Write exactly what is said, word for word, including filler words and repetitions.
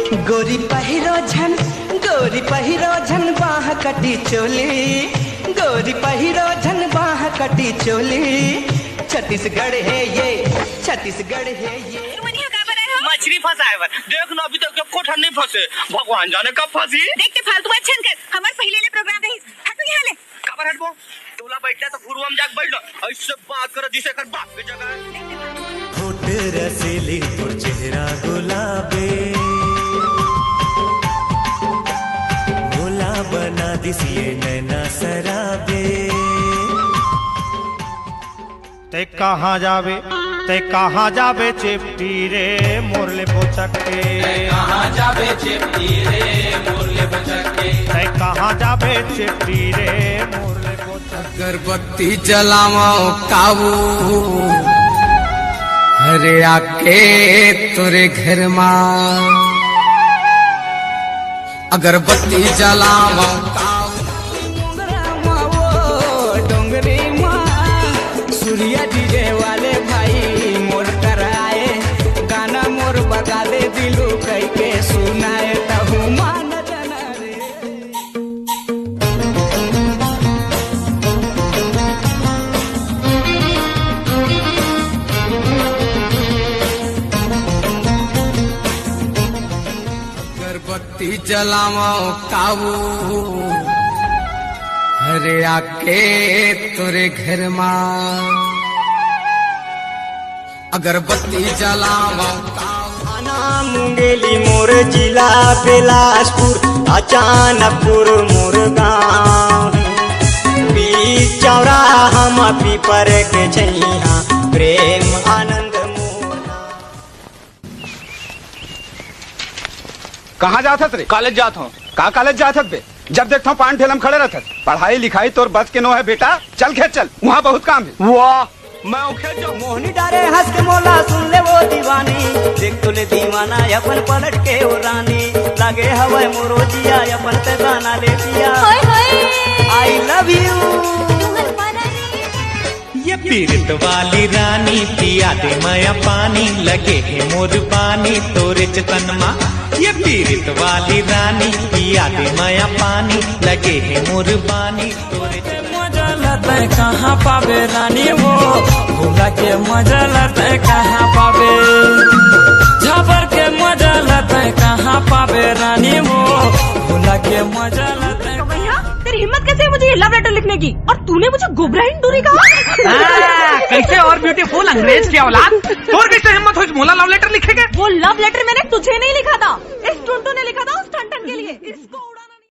गोरी पहिरो झन, गोरी पहिरो झन बाह कटी चोली, गोरी पहिरो झन बाह कटी चोली। छत्तीसगढ़ हे ये, छत्तीसगढ़ हे ये। तुमन यहाँ का बर आए हो? मछली फंसाए बर। देख ना, अभी तक एको ठन नहीं फंसे। भगवान जाने कब फंसी। देख ते फालतू बात झन कर। हमर पहिले ले प्रोग्राम रही। हट यहाँ ले। काबर हटबो? तोला बैठना तो घुरुआ में जाके बैठ ना। ऐसे बात कर जिसे कर बाप के जगह। होठ रसीली तोर चेहरा गुलाबी, भोला बना दिस ये नैना शराबी। तै कहाँ जाबे, तै कहाँ जाबे चेपटी रे मोर ले बोचक के। तै कहाँ जाबे चेपटी रे मोर ले बोचक के। तै कहाँ जाबे चेपटी रे मोर ले बोचक के। अगरबत्ती जलावं काऊ, अरे आके तोरे घर मा। अगरबत्ती जलावं काऊ। डोंगरा मा वो डोंगरी मा, सूर्या डीजे वाले भाई मोर कर आए, गाना मोर बजा दे दिलू कहिके सुनाए तहु मान जना रे। अगरबत्ती जलावं काऊ, अरे आके तोरे घर मा। अगरबत्ती जलावं काऊ। थाना मुंगेली मोर जिला बिलासपुर, अचानकपुर मोर गाँव। बीच चौराहा म पीपर के छैया, प्रेम आनंद मोर नाम। कहाँ जात हस रे? कॉलेज जात हूँ। का कॉलेज जात हस बे? जब देखता हूँ पान ठेला में खड़े रहत हस। पढ़ाई लिखाई तोर बस के नो है बेटा, चल खेत चल, वहाँ बहुत काम है। वाह, मैं खेत जाऊँ। मोहनी डारे हंस के मोला सुन ले वो दीवानी, देख तो ले दीवाना अपन पलट के ओ रानी, लागे हवय मोरो जिया अपन ते गाना ले पिया। हाय हाय। I love you। ये पीरत वाली रानी पिया दे मया पानी, लगे हे मोर बानी तोरे चतन मा। ये पीरत वाली रानी पिया दे मया पानी, लगे हे मोर बानी तोरे चतन मा। मजा लतै कहाँ पाबे रानी वो, भूला के मजा लतै कहाँ पाबे, झाबर के मजा लतै कहाँ पाबे रानी वो, भूला के मजा लतै। तो भैया, तेरी हिम्मत कैसे है मुझे ये लव लेटर लिखने की? और तूने मुझे गोबरा हिंडूरी कहा? हाँ, कैसे और ब्यूटीफुल अंग्रेज की औलाद, तोर कैसे हिम्मत होइस मोला लव लेटर लिखे के? वो लव लेटर मैंने तुझे नहीं लिखा था, इस टुनटुन ने लिखा था उस ठनठन के लिए। इसको